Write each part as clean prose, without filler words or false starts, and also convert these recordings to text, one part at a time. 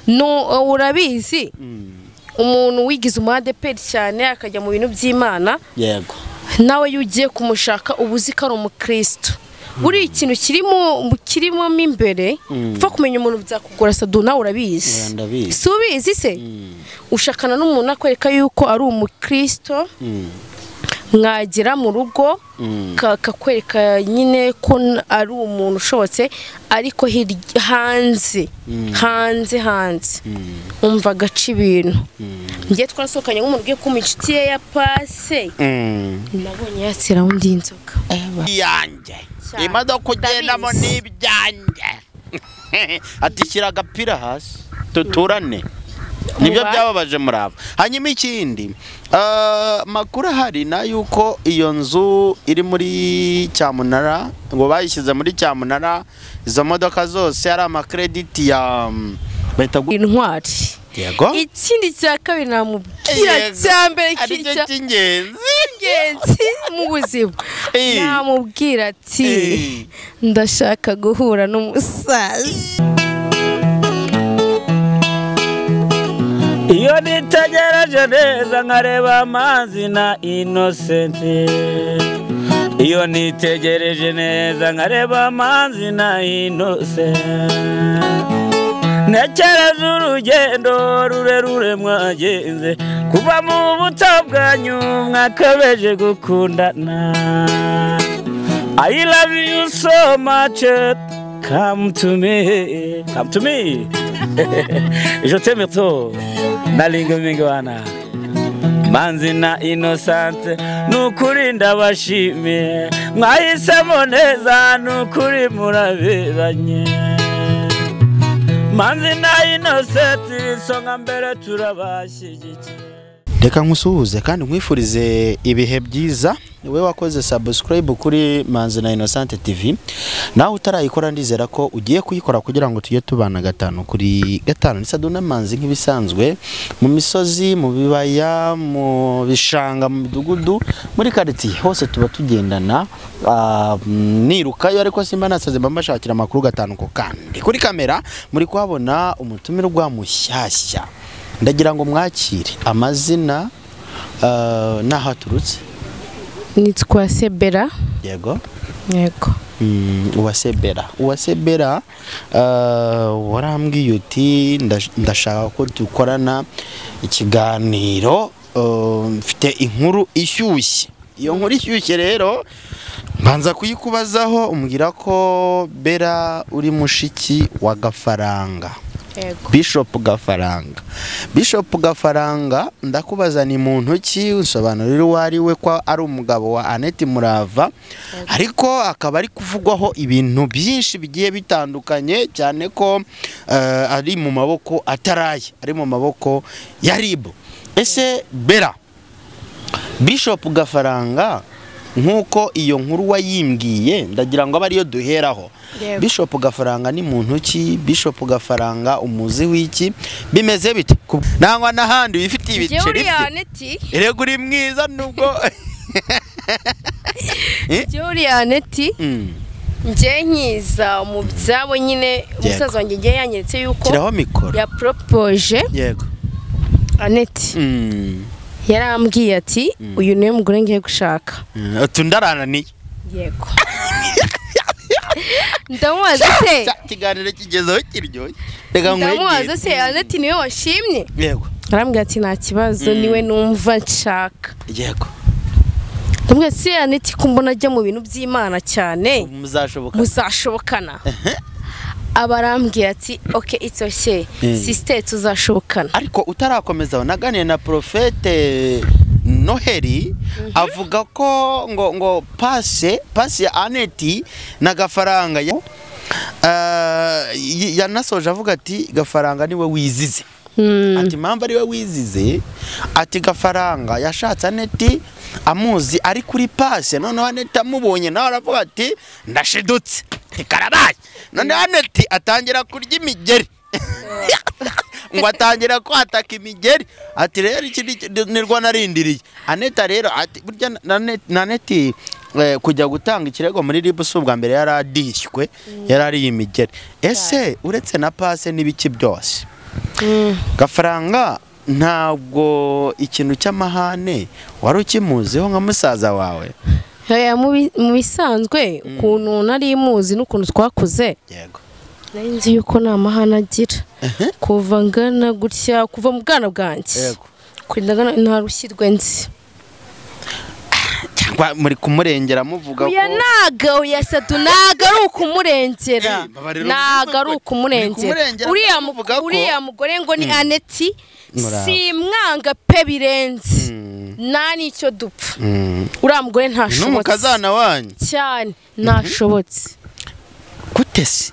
No urabizi umuntu wigize umu ADEPR cyane akajya mu bintu by'Imana. Yego. Nawe iyo ugiye kumushaka uba uzi ko ari umukristo. Buri ikintu kirimo mo imbere, upfa kumenya umuntu byakugora. Sadu, nawe urabizi. Oya, ndabizi. Si ubizi se? Ushakana n'umuntu akwereka yuko ari umukristo, mwagera mu rugo kakwereka nyine ko ari umuntu ushobotse, ariko hanze hanze umva agaca ibintu. Njye twasohokanye nk'umuntu ugiye kumpa inshuti ye ya pase, nabonye yatsira undi inzoga. Yanjye. Cyane. Imodoka ugendamo Ndabizi. n'ibyanjye. Ati shyira agapira hasi tuturane, nibyo Muba- byababaje Murava. Hanyuma ikindi, makuru ahari ni ay'uko iyo nzu iri muri cyamunara, ngo bayishyize muri cyamunara, izo modoka zose ari amakrediti ya bahita Intwari. Yego. Ikindi cya kabiri namubwira, Yego. cya mbere, aricyo cya cy'ingenzi cy'ingenzi mu buzima, namubwira ati ndashaka guhura n'umusaza. Iyo nitegereje neza nkareba amazi na Innocent, iyo nitegereje neza nkareba amazi na Innocent, ntekereza urugendo rurerure mwagenze kuva mu buto bwanyu mwakabeje gukundana. I love you so much, come to me, come to me, je t'aime trop, nalinga mingi wana. Manzi na Innocent, nukuri ndabashimiye, mwahisemo neza, nukuri muraberanye. Manzi na Innocent, isonga mbere, turabashyigikiye. Reka nkusuhuze kandi nkwifurize ibihe byiza, wowe wakoze subscribe kuri Manzi na Innocent TV. Nawe utarayikora, ndizera ko ugiye kuyikora kugira ngo tujye tubana gatanu kuri gatanu. Ni Saduna Manzi nk'ibisanzwe, mu misozi, mu bibaya, mu bishanga, mu midugudu, muri quartier hose tuba tugendana. Nirukayo ariko simba nasaze, mba mbashakira amakuru gatanu ku kandi. Kuri kamera muri kuhabona umutumirwa mushyashya, ndagira ngo mwakire, amazina n'aho aturutse. Nitwa Sebera. Yego. Yego. Uwasebera, Uwasebera, warambwiye uti ndashaka ko dukorana ikiganiro, mfite inkuru ishyushye. Iyo nkuru ishyushye rero mbanza kuyikubazaho, umbwira ko Bera uri mushiki wa Gafaranga. Yego. Bishop Gafaranga. Bishop Gafaranga, ndakubaza ni muntu ki, usobanurira uwo ari we, ko ari umugabo wa Annette Murava, ariko akaba ari kuvugwaho ibintu byinshi bigiye bitandukanye, cyane ko ari mu maboko ataraye, ari mu maboko ya RIB. Ese Bera, Bishop Gafaranga, nk'uko iyo nkuru wayimbwiye, ndagira ngo abe ariyo duheraho. Yego. Bishop Gafaranga ni muntu ki? Bishop Gafaranga umuzi w'iki? Bimeze bite? Nangwa n'ahandi wifitiye Njyewe ibiceri uriya bye? Aneti. Erega uri mwiza nubwo. Njyewe uriya Aneti, njye nkiza mu byabo nyine, umusaza wanjye njye yanyeretse yuko Kiraho mikoro. yaporopoje Aneti. Yarambwiye ati uyu niwe mugore ngiye gushaka. Utu ndarananiye. Yego. Ndamubaza se, Cya kiganiro kigezeho kiryoshye, reka ndamubaza nkwegere. se, Aneti niwe washimye? Yego. Arambwira ati nta kibazo, niwe numva nshaka. Ndamubwira se, Aneti ko mbona ajya mu bintu by'Imana cyane, muzashoboka? Muzashobokana? Aba arambwira ati okay, it's okay, sister, tuzashobokana. Ariko utarakomeza aho, naganiye na Profete Noheli, avuga ko ngo pase ya Aneti na Gafaranga yanasoje avuga ati Gafaranga niwe wizize. Ati impamvu ariwe wizize, ati Gafaranga yashatse Aneti amuzi ari kuri pase, noneho Aneti amubonye nawe aravuga ati ndashidutse, ntikarabaye. Noneho Aneti atangira kurya imigeri, ngo atangira kwataka imigeri, ati rero iki nirwo narindiriye. Aneta rero ati burya na Aneti kujya gutanga ikirego muri RIB si ubwa mbere, yari adishywe, yari ariye imigeri. Ese uretse na pase n'ibiki byose Gafaranga ntabwo ikintu cy'amahane wari ukimuziho nka musaza wawe? Mu bisanzwe ukuntu nari muzi n'ukuntu twakuze, yego, nari nzi yuko nta mahane agira. Kuva ngana gutya, kuva mu bwana bwanjye, yego, kurinda nta rushyirwe nzi. Cyangwa muri kumurengera muvuga ko naga uyasatu naga ari ukumurengera, naga ari ukumurengera. Uriya mugore ngo ni Aneti, si mwanga pe birenze nta nicyo dupfa. Uriya mugore ntashobotse, n'umukazana wanyu cyane ntashobotse. Gute se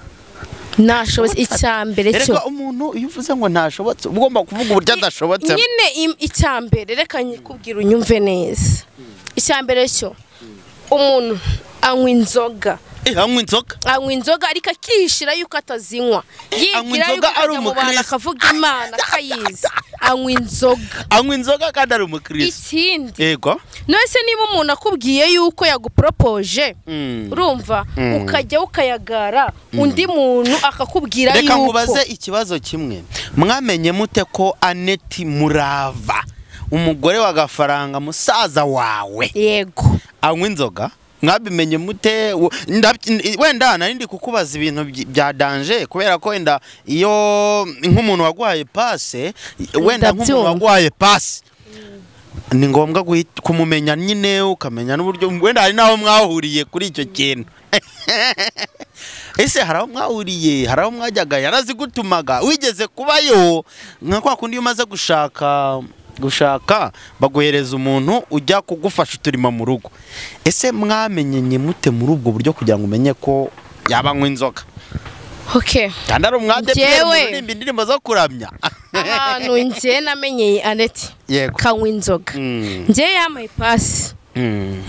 ntashobotse? Icyambere cyo reka umuntu iyo uvuze ngo ntashobotse ugomba kuvuga uburyo adashobotse nyine. Icyambere reka nyikubwira unyumve neza. Icyambere cyo umuntu anywa inzoga, anywa inzoga ariko akihishira yuko atazinywa, yibwira yuko ari umukristo akavuga Imana akayizi. Anywa inzoga, anywa inzoga kandi ari umukristo. Ikindi, yego, none niba umuntu akubwiye yuko yagupropoje, urumva ukajya ukayagara undi muntu akakubwira yuko. Reka nkubaze ikibazo kimwe, mwamenye mute ko Aneti Murava umugore wa Gafaranga musaza wawe, yego, anywa inzoga? Mwabimenye mute? Wenda nari ndi kukubaza ibintu bya danger kubera ko wenda iyo nk'umuntu waguhaye passe, wenda nk'umuntu waguhaye passe ni ngombwa kumumenya nyine, ukamenya n'uburyo wenda hari naho mwahuriye kuri icyo kintu. Ese hari aho mwahuriye, hari aho mwajyaga, yarazigutumaga, wigeze kubayo? Nka kwa kundi iyo umaze gushaka baguhereza umuntu ujya kugufasha uturimo mu rugo. Ese mwamenyenye mute muri ubwo buryo kugira ngo umenye ko yabanywa inzoga? Okay, kandi ari umwadeperi mu indirimbo zo kuramya. Ahantu njye namenyeye Aneti kanywa inzoga, njye yamaye pasi,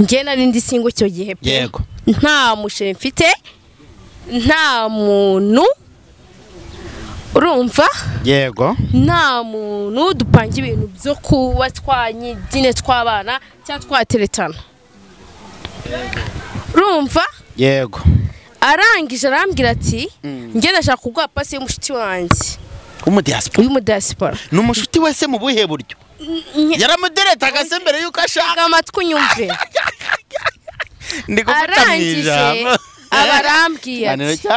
njye nari ndi singo icyo gihe pe, yego, nta mushere mfite, nta muntu, urumva, yego, nta muntu dupanga ibintu byo kuba twanyidine twabana cyangwa twateretana, urumva, yego. Arangije arambwira ati njye ndashaka kuguha pasi y'umushuti wanjye w'umudiaspora. Ni umushuti wese mu buhe buryo? Yaramuderetaga se mbere yuko ashaka? Amatwi unyumve. Ndi gufata mu ijambo. Abarambwiye ati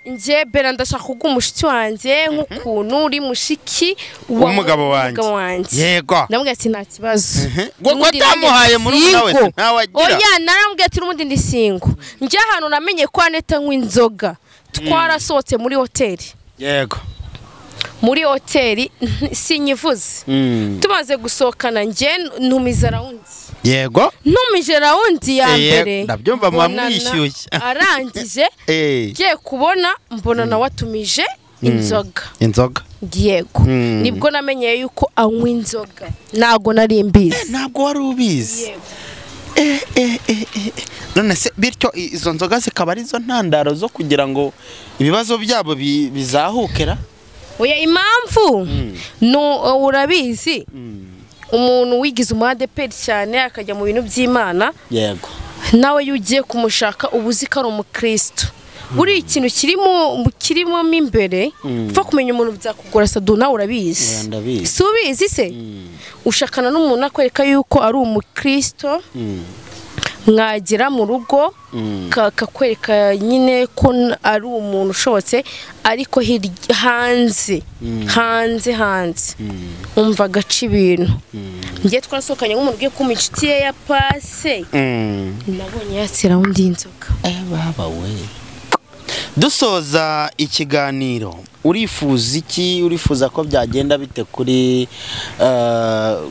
njye Bera ndashaka kuguha umushuti wanjye nk'ukuntu uri mushiki w'umugabo wanjye. Yego, ndamubwira ati nta kibazo. Ngo atamuhaye murumuna we ntawe agira. Oya, narambwiye ati n'ubundi ndi singo. Njye ahantu namenye ko Aneta anywa inzoga, twarasohotse muri hoteli. Yego, muri hoteli sinyivuze. Tumaze gusohokana njye ntumiza rawundi. Yego, ntumije rawundi ya mbere, ndabyumva mwamwishyuye. Arangije ngiye kubona mbona nawe atumije inzoga. Inzoga, yego, nibwo namenye yuko anywa inzoga. Ntago nari mbizi. Ntabwo wari ubizi. None se bityo izo nzoga zikaba arizo ntandaro zo kugira ngo ibibazo byabo bizahukera? Oya, impamvu no urabizi, umuntu wigize umu-ADPR cyane akajya mu bintu by'Imana, yego, nawe iyo ugiye kumushaka uba uzi ko ari umukristo. Buri ikintu kirimo mo imbere, upfa kumenya umuntu byakugora. Sadu nawe urabizi, si ubizi se? Ushakana n'umuntu akwereka yuko ari umukristo, mwagera mu rugo kakwereka nyine ko ari umuntu ushobotse, ariko hanze hanze hanze umva agaca ibintu. Njye twarasohokanye nk'umuntu ugiye kumpa inshuti ye ya pase, nabonye yatsira undi inzoga. Baba we, dusoza ikiganiro, urifuza iki? Urifuza ko byagenda bite kuri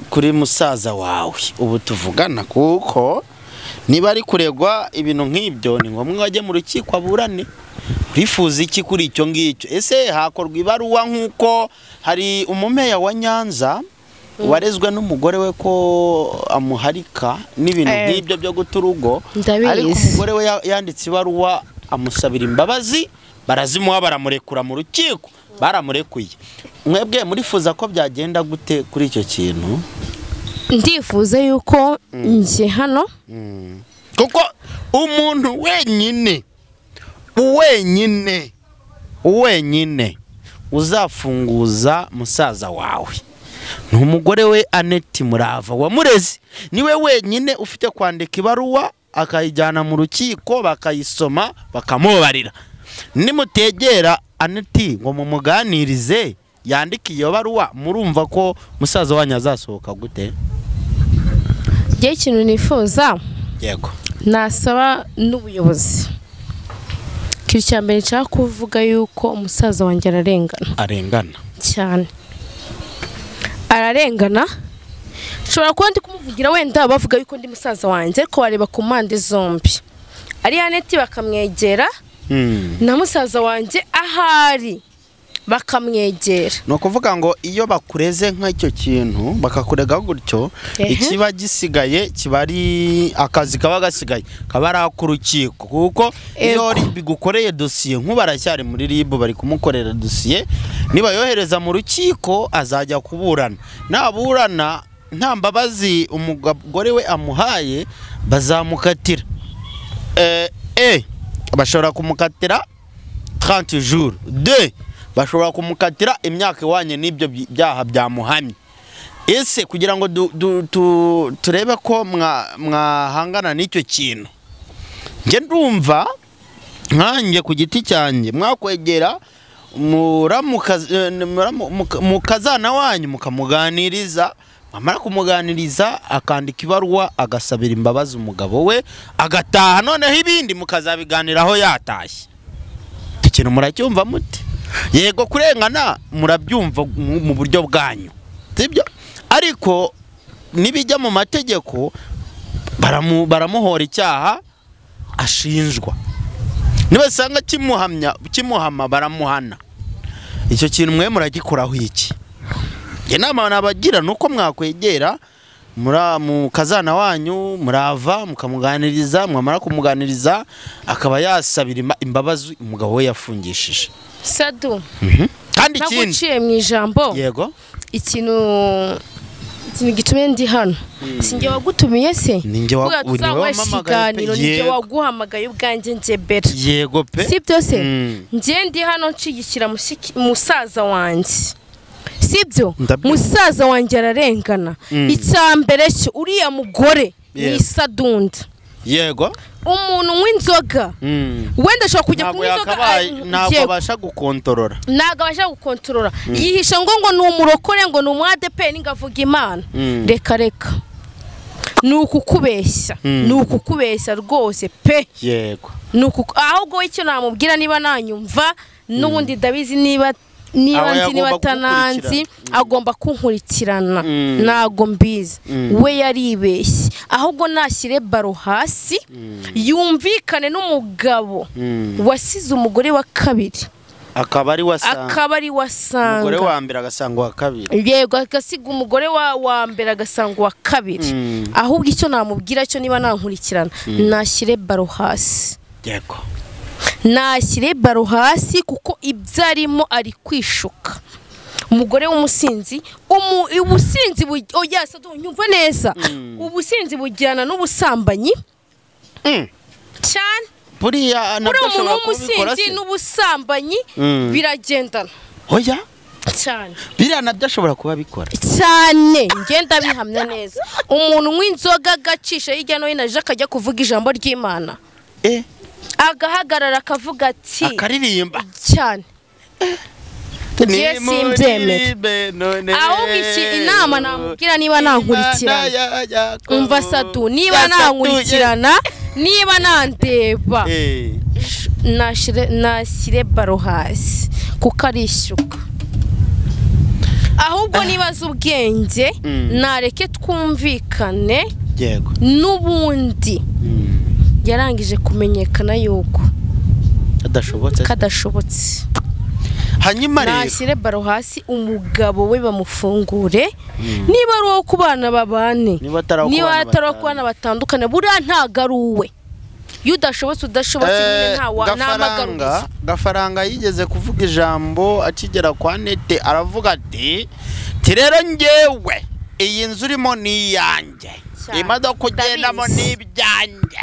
kuri musaza wawe ubu tuvugana? Kuko niba ari kuregwa ibintu nk'ibyo ni ngombwa ajye mu rukiko aburane. Urifuza iki kuri icyo ngicyo? Ese hakorwa ibaruwa nk'uko hari umumeya wa Nyanza warezwe n'umugore we ko amuharika n'ibintu nk'ibyo byo guta urugo, ariko umugore we yanditse ibaruwa amusabira imbabazi, barazimuha baramurekura mu rukiko, baramurekuye. Mwebwe murifuza ko byagenda gute kuri icyo kintu? Ndifuza yuko njye hano, kuko umuntu wenyine wenyine wenyine uzafunguza musaza wawe ni umugore we Aneti Murava wamureze. Niwe wenyine ufite kwandika ibaruwa akayijyana mu rukiko bakayisoma bakamubarira. Nimutegera Aneti ngo mumuganirize yandike iyo baruwa, murumva ko musaza wanyu azasohoka gute? Igihe ikintu nifuza, yego, nasaba n'ubuyobozi. Ikintu cya mbere nshaka kuvuga yuko umusaza wanjye ararengana. Arengana cyane, ararengana. Nshobora kuba ndi kumuvugira wenda bavuga yuko ndi musaza wanjye, ariko bareba ku mpande zombi, ari Aneti bakamwegera na musaza wanjye ahari bakamwegera. Ni ukuvuga ngo iyo bakureze nk'icyo kintu bakakurega gutyo, ikiba gisigaye kiba ari akazi kaba gasigaye kaba ari ak'urukiko, kuko iyo RIB igukoreye dosiye, nk'ubu aracyari muri RIB bari kumukorera dosiye, niba yohereza mu rukiko azajya kuburana, naburana nta mbabazi umugore we amuhaye bazamukatira. Bashobora kumukatira 30 jours, 2 bashobora kumukatira imyaka iwanye n'ibyo byaha byamuhamye. Ese kugira ngo turebe ko mwahangana n'icyo kintu, nge ndumva nkanjye ku giti cyanjye mwakwegera mukazana wanyu mukamuganiriza, mwamara kumuganiriza akandika ibaruwa agasabira imbabazi umugabo we agataha, noneho ibindi mukazabiganiraho yatashye. Ikintu muracyumva muti? Yego, kurengana murabyumva mu buryo bwanyu, sibyo? Ariko nibijya mu mategeko baramuhora icyaha ashinjwa, nibasanga kimuhamya kimuhama baramuhana. Icyo kintu mwe muragikoraho iki? Inama nabagira nuko mwakwegera mukazana wanyu Murava mukamuganiriza, mwamara kumuganiriza akaba yasabira imbabazi umugabo we yafungishije. Sadu, kandi ikindi naguciye mu ijambo. Yego, ikintu gitumye ndi hano, sinjye wagutumiye se? Ninjye waguhamagaye ubwanjye nje bera. Yego pe, si byo se? Nje ndi hano nshigikira musaza wanjye, sibyo? Musaza wanjye ararengana. Icya mbere cyo uriya mugore ni Sadunda. Yego, umuntu w'inzoga wenda ashobora kujya kunywa inzoga, ntabwo abasha gukontorora, ntabwo abasha gukontorora, yihisha ngo ni umurokore, ngo ni umu ADP, ngavuga Imana. Reka reka, ni ukukubeshya, ni ukukubeshya rwose pe. Yego, ahubwo icyo namubwira niba nanyumva n'ubundi ndabizi, niba nzi niba atananzi agomba kunkurikirana, ntago mbizi, we yaribeshye. Ahubwo nashyire baro hasi yumvikane n'umugabo wasize umugore wa kabiri, akaba ari wasanga umugore wa mbere agasanga wa kabiri. Yego, agasiga umugore wa mbere agasanga wa kabiri. Ahubwo icyo namubwira cyo niba nankurikirana, nashyire baro hasi. Yego, nashyire baro hasi, kuko ibyo arimo ari kwishuka. Umugore w'umusinzi, ubusinzi nyumva neza, ubusinzi bujyana n'ubusambanyi cyane. Buriya umuntu w'umusinzi n'ubusambanyi biragendana. Oya cyane, biriya nabyo ashobora kuba bikora cyane, ngenda bihamya neza. Umuntu w'inzoga agacisha hirya no hino aje akajya kuvuga ijambo ry'Imana, agahagarara akavuga ati, akaririmba cyane. Ngiye simbyemera. Ahubwo iki inama namubwira niba nankurikirana, umva Sadu, niba nankurikirana, niba nandeba, nashyire baro hasi kuko arishyuka. Ahubwo niba azi ubwenge nareke twumvikane. N'ubundi yarangije kumenyekana yuko kadashobotse. Hanyuma rero nashyire baro hasi umugabo we bamufungure, niba ari uwo kubana babane, niba atari uwo kubana batandukane, buriya ntago ari uwe. Iyo udashobotse udashobotse nyine nta. Gafaranga yigeze kuvuga ijambo akigera kwa Nete, aravuga ati rero njyewe iyi nzu urimo ni iyanjye, imodoka ugendamo ni ibyanjye.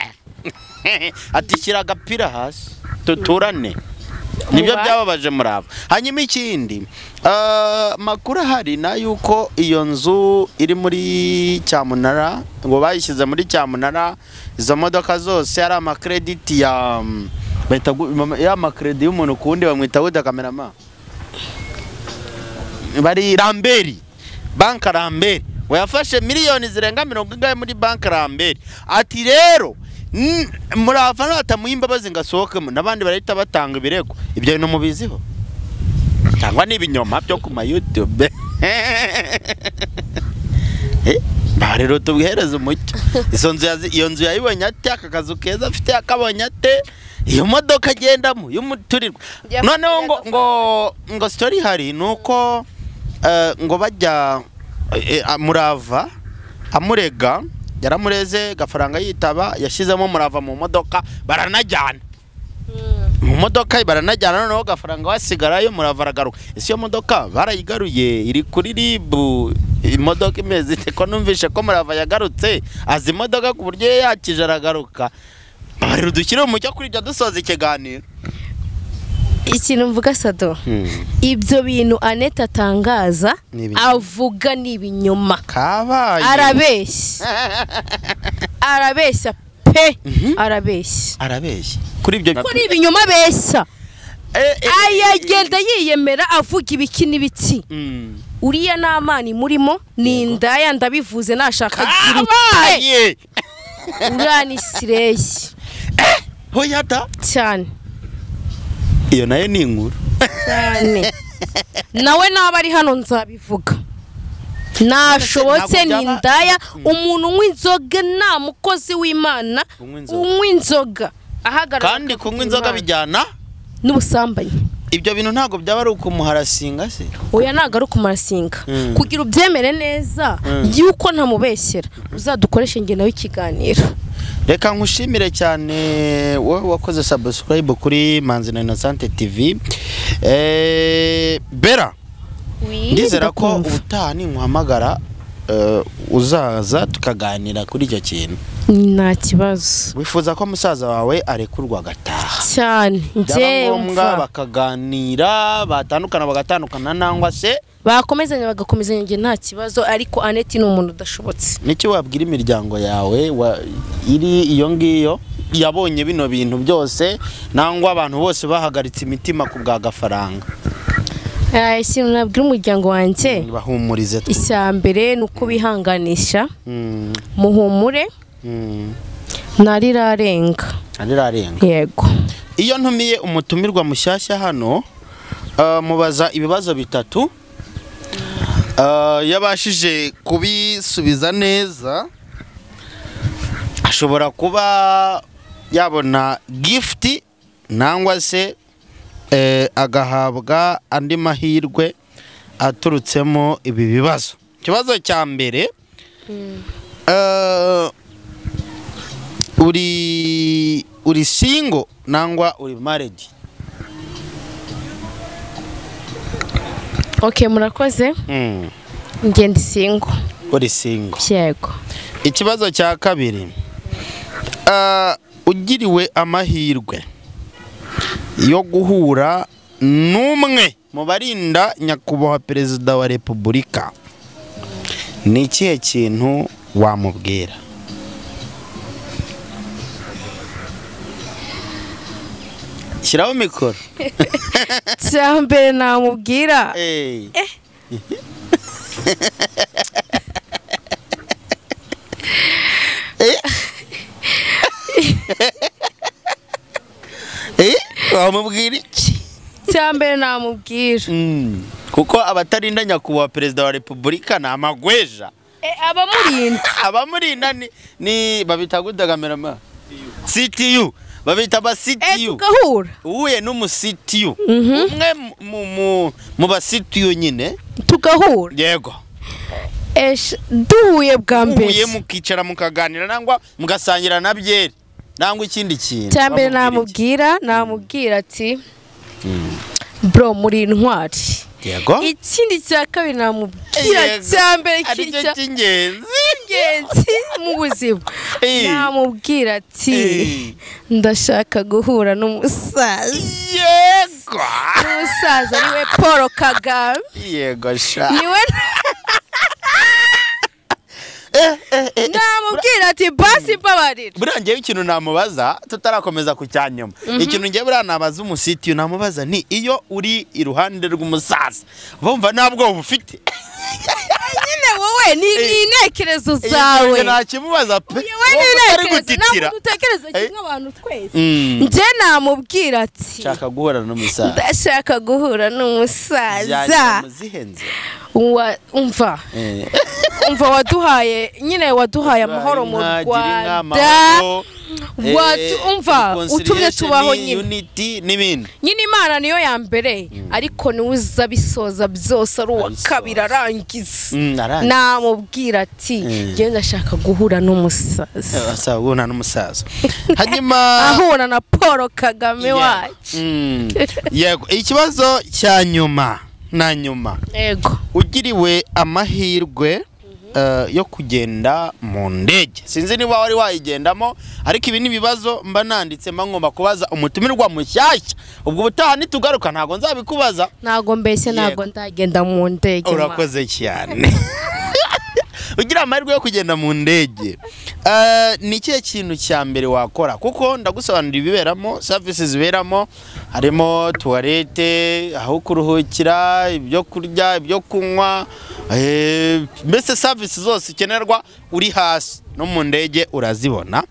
Ati shyira agapira hasi tuturane. Nibyo byababaje Murava. Hanyuma ikindi makuru ahari na yuko iyo nzu iri muri Cyamunara, ngo bayishyize muri Cyamunara, izo modoka zose ari amakredit ya bahita ya makredi y'umuntu kundi bamwita wuda kamerama bari Ramberi, banka Ramberi wayafashe miliyoni zirenga 40 muri banka Ramberi. Ati rero Murava natamuha imbabazi ngasohokemo nabandi barahita batanga ibirego. Ibyo bintu mubiziho cyangwa ni ibinyoma byo ku ma YouTube? Rero tubwihereze umucyo. Iyo nzu yayibonye ate? Aka kazu keza afite akabonye ate? Iyo modoka agendamo y'umuturirwa. Noneho ngo story hari nuko ngo bajya Murava amurega, yaramureze Gafaranga yitaba, yashyizemo Murava mu modoka baranajyana. Mu modoka baranajyana, noneho Gafaranga wasigarayo, Murava aragaruka. Ese iyo modoka barayigaruye iri kuri RIB? Imodoka imeze ite? Ko numvishe ko Murava yagarutse azi imodoka ku buryo yakije aragaruka. Rero dushyire umucyo kuri ibyo dusoza ikiganiro. Ikintu mvuga Sado, ibyo bintu Anete atangaza avuga ni ibinyoma. Kabaye arabeshya. Arabeshya pe. Arabeshya. Arabeshya. Kuri ibyo kuri ibinyoma abeshya. Ayagenda yiyemera avuga ibiki n'ibiki. Uriya n'amani murimo ni indaya, ndabivuze nashaka kabaye. Uriya ni sireyi. Hoyata cyane. Iyo nayo ni inkuru cyane. Nawe naba ari hano nzabivuga. Nashobotse ni indaya, umuntu unywa inzoga nta mukozi w'Imana unywa inzoga ahagarara. Kandi kunywa inzoga bijyana n'ubusambanyi. Ibyo bintu ntago byaba ari ukumuharasinga se? Oya ntago ari ukumuharasinga. Kugira ubyemere neza yuko ntamubeshyera, uzadukoreshe nge nawe ikiganiro. Reka nkushimire cyane wowe wakoze subscribe kuri Manzi na Innocente TV. Bera, ndizera ko ubutaha ninkuhamagara uzaza tukaganira kuri icyo kintu. Nta kibazo. Wifuza ko musaza wawe arekurwa agataha cyane? Njye ngombwa bakaganira, batandukana bagatandukana, nangwa se bakomezanya bagakomezanya, nge nta kibazo. Ariko Anete ni umuntu udashobotse. Niki wabwira imiryango yawe iri iyo ngiyo yabonye bino bintu byose, nangwa abantu bose bahagaritse imitima ku bwa Gafaranga? Ikintu nabwira umuryango wanjye, bahumurize. Icya mbere ni uko bihanganisha, muhumure, ntarirarenga. Ntarirarenga. Yego. Iyo ntumiye umutumirwa mushyashya hano, mubaza ibibazo bitatu, yabashije kubisubiza neza ashobora kuba yabona gift nangwa se agahabwa andi mahirwe aturutsemo ibi bibazo. Ikibazo cya mbere, uri single nangwa uri married? Okay, murakoze. Nge ndi single. Uri single. Yego. Ikibazo cya kabiri, ugiriwe amahirwe yo guhura n'umwe mu barinda nyakubahwa perezida wa Repubulika, ni ikihe kintu wamubwira? Shyiraho mikoro. Cya mbere namubwira, wamubwira iki? Cya mbere namubwira, kuko abatarinda nyakubahwa perezida wa Repubulika ni amagweja. Abamurinda abamurinda ni babita gudagamera CTU, babita ba CTU. Tugahura uhuye n'umu CTU, umwe mu ba CTU nyine tugahura. Yego. Duhuye bwa mbere, uhuye mukicara mukaganira nangwa mugasangira na byeri nangwa ikindi kintu. Cya mbere namubwira ati bro muri intwari. Yego. Ikindi cya kabiri namubwira cya mbere cy'ingenzi mu buzima, namubwira ati ndashaka guhura n'umusaza. Yego. N'umusaza niwe Paul Kagame. Yego sha. Niwe namubwira ati basi mbabarira. Buriya ngewe ikintu namubaza tutarakomeza ku cyanyuma, ikintu ngewe buriya nabaza umusitiyu namubaza ni iyo uri iruhande rw'umusaza bumva nta bwoba ufite. Nyine wowe ni intekerezo zawe. Ntakimubaza pe. Wowe ni intekerezo, dutekereza kimwe abantu twese. Nje namubwira ati nshaka guhura n'umusaza. Ndashaka guhura n'umusaza. Umva umva waduhaye nyine, waduhaye amahoro mu Rwanda, umva utumye tubaho nyine unity n'ibindi nyine. Imana niyo ya mbere, ariko niwe uza bisoza byose, ari uwa kabiri arangiza. Namubwira ati njye ndashaka guhura n'umusaza. Asaba guhura n'umusaza. Hanyuma ahura na Paul Kagame wacu. Yego. Ikibazo cya nyuma na nyuma. Yego. Ugiriwe amahirwe yo kugenda mu ndege, sinzi niba wari wayigendamo, ariko ibi ni ibibazo mba nanditse mba ngomba kubaza umutumirwa mushyashya. Ubwo ubutaha nitugaruka ntago nzabikubaza. Ntago mbese ntago ndagenda mu ndege. Urakoze cyane. Ugira amahirwe yo kugenda mu ndege, ni ikihe kintu cya mbere wakora? Kuko ndagusobanurira ibiberamo, services ziberamo, harimo toilette, aho kuruhukira, ibyo kurya, ibyo kunywa, mbese services zose ukenerwa uri hasi no mu ndege urazibona.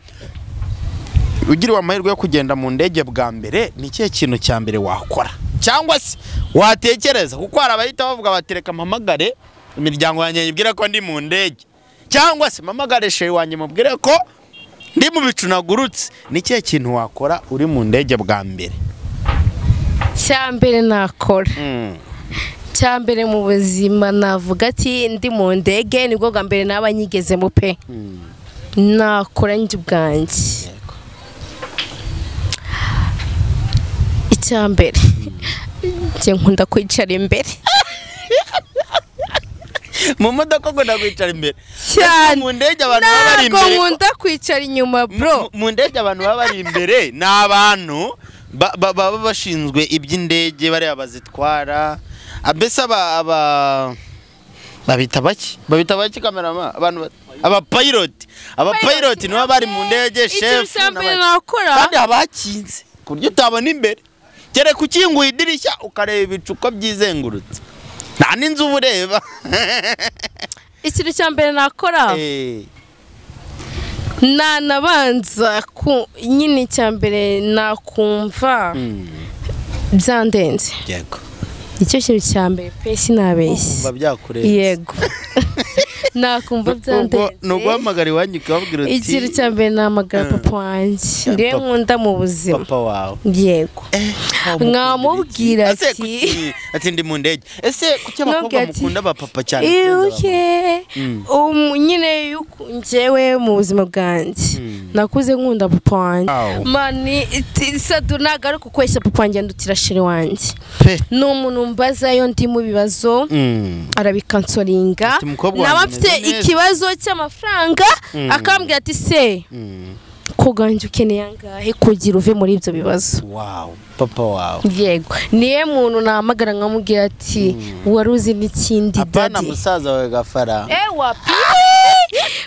Ugiriwe amahirwe yo kugenda mu ndege bwa mbere, ni ikihe kintu cya mbere wakora cyangwa se watekereza? Kuko hari abahita bavuga batereka mpamagare imiryango yanjye nyibwira ko ndi mu ndege, cyangwa se mpamagare sheri wanjye mubwire ko ndi mu bicu nagurutse. Ni ikihe kintu wakora uri mu ndege bwa mbere? Cya mbere nakora, cya mbere mu buzima navuga ati ndi mu ndege nibwo bwa mbere naba nyigezemo pe. Nakora njye ubwanjye. Icya mbere njye nkunda kwicara imbere. Mu modoka nkunda kwicara imbere cyane. Mu ndege abantu baba bari imbere. Ntabwo nkunda kwicara inyuma bro. Mu ndege abantu baba bari imbere ni abantu baba bashinzwe iby'indege, bariya bazitwara, mbese aba babita baki, babita baki kamerama, abantu abapilot, abapilot nibo bari mu ndege, chef, kandi haba hakinze ku buryo utabona imbere, kereka ukinguye idirishya ukareba ibicu uko byizengurutse, nta n'inzu uba ureba. Ikintu cya mbere nakora, nanabanza nyine icya mbere nakumva byandenze. Yego. Icyo kintu cya mbere pe sinabeshye. Kumva byakurenze. Yego. Nakumva byandenze. Ni uguhamagara iwanyu ukababwira uti ikintu cya mbere nahamagara papa wanjye, ndiwe nkunda mu buzima. Papa wawe. Yego. Nkamubwira ati ati ndi mu ndege. Ese kuki abakobwa mukunda abapapa cyane? Nyine njyewe mu buzima bwanjye nakuze nkunda papa wanjye. Mani Sadu ntabwo ari kukweshya papa wanjye, ndutira sheri wanjye. Ni umuntu mbazayo ndi mu bibazo arabikansoringa, naba mfite ikibazo cy'amafaranga akambwira ati se kuganje ukeneye angahe kugira uve muri ibyo bibazo. Wow, papa wawe. Yego, niye muntu nahamagara nkamubwira ati wari uzi n'ikindi daddy. Apana musaza wawe Gafara. Ewa pi.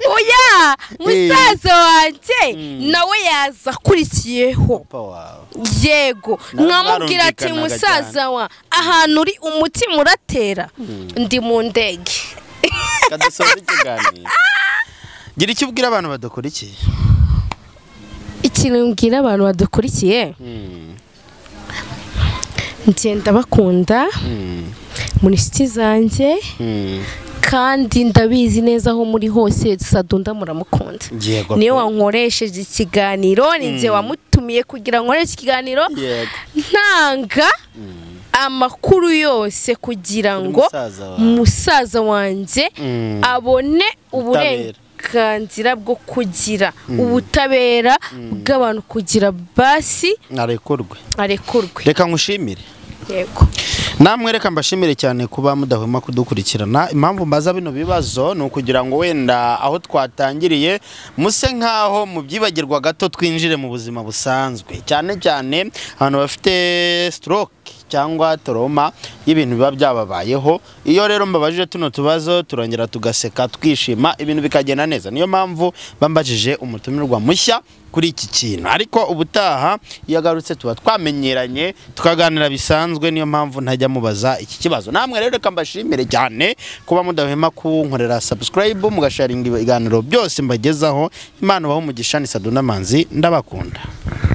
Oya, musaza wanjye nawe yaza akurikiyeho. Papa wawe. Yego, nkamubwira ati musaza wa ahantu uri umutima uratera, ndi mu ndege. Kadusoza ikiganiro. Gira icyo ubwira abantu badukurikiye. Ikintu mbwira abantu badukurikiye, ngenda bakunda muri inshuti zanjye, kandi ndabizi neza aho muri hose Sadunda muramukunda. Niyo wankoresheje ikiganiro, ni njye wamutumiye kugira ngo nkoreshe ikiganiro, ntanga amakuru yose kugira ngo musaza wanjye abone uburenganzira bwo kugira ubutabera bw'abantu, kugira basi arekurwe. Arekurwe. Reka nkushimire. Yego. Namwe reka mbashimire cyane kuba mudahwema kudukurikirana. Impamvu mbaza bino bibazo ni ukugira ngo wenda aho twatangiriye muse nkaho mubyibagirwa gato, twinjire mu buzima busanzwe, cyane cyane abantu bafite stroke cyangwa trauma y'ibintu biba byababayeho. Iyo rero mbabajije tuno tubazo turongera tugaseka, twishima, ibintu bikagenda neza. Niyo mpamvu bambajije umutumirwa mushya kuri iki kintu, ariko ubutaha iyo agarutse tuba twamenyeranye tukaganira bisanzwe, niyo mpamvu ntajya mubaza iki kibazo. Namwe rero reka mbashimire cyane kuba mudahwema kunkorera subscribe, mugasharinga ibiganiro byose mbagezaho. Imana ibahe umugisha. Ni Saduna Manzi, ndabakunda.